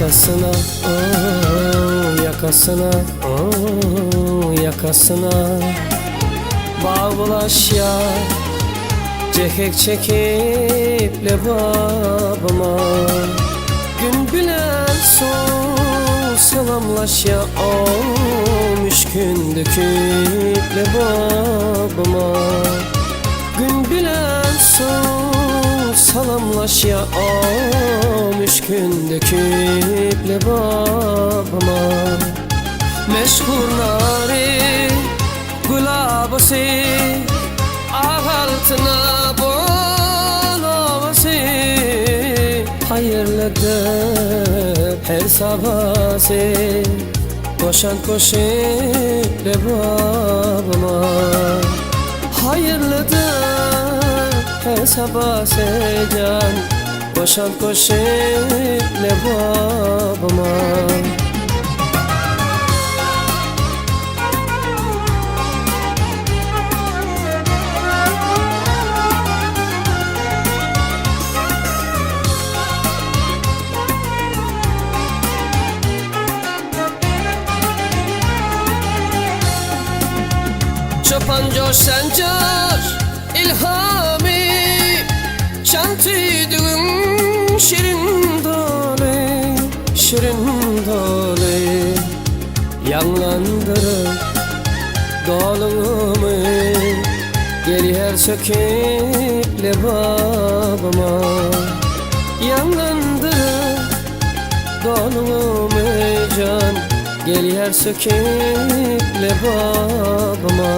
Ýakasyna, ýakasyna, ýakasyna Bag bulaşýar Jehek çekip lebabyma Gün bilen soň salamlaşýar Müşkün döküp lebabyma Gün bilen soň salamlaşýar Müşkün döküp lebabyma Meşhur nary gülabysy Ak altyna bol obasy Haýyrlydyr her sabasy Goşant goşup lebabyma Haýyrlydyr her sabasy jan Goşant goşup lebabyma. Çopan coş sen coş ilhamy Çan tüýdügiň şirin doly Şirin doly Ýaňlandyryp dolumy Gelýär söküp lebabyma Ýaňlandyryp dolumy jan Gelýär söküp lebabyma.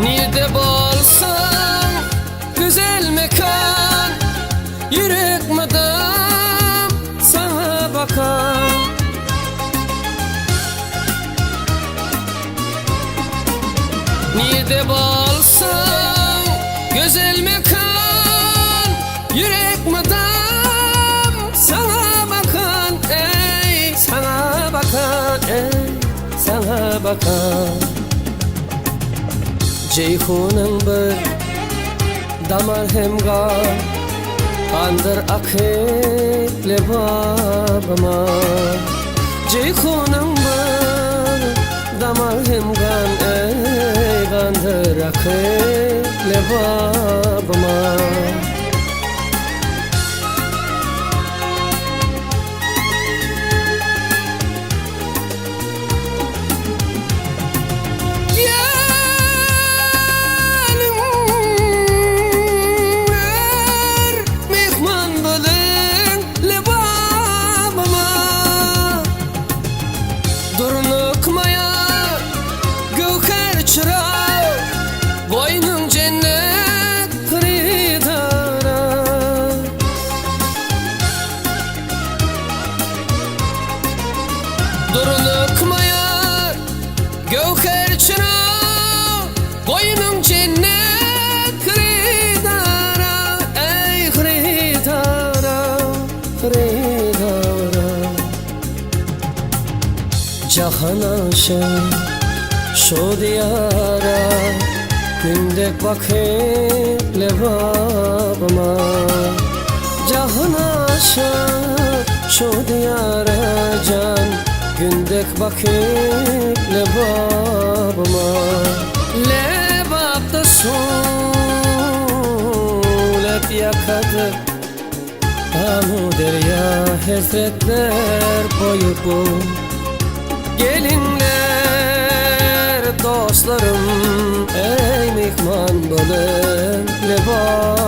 Nirde bolsaň güzel mekan Ýürek mydam saňa bakan. Nirde bolsaň gözel mekan Ýürek mydam saňa bakan Eý saňa bakan eý saňa bakan. Jeýhunyň bir damar hem gan Gandyr akyp lebabyma Jeýhunyň bir damar hem gan Eý gandyr akyp lebabyma. Geliňler myhman boluň Lebabyma. Durnukmaýar göwher çyrag, Goýnuň jennet hyrydara. Durlukmaýar göwher çyrag, Goýnuň jennet hyrydara, Eý, hyrydara, hyrydara. Jahan aşa şu diýara, Gündek bakyp lebabyma. Jahan aşa şu diýara jan, Gündek bakyp lebabyma. Lebapda suwlap ýakadyr. Amu-derýa hesretler boýy bu. Geliňler dostlarym, eý myhman boluň Lebabyma.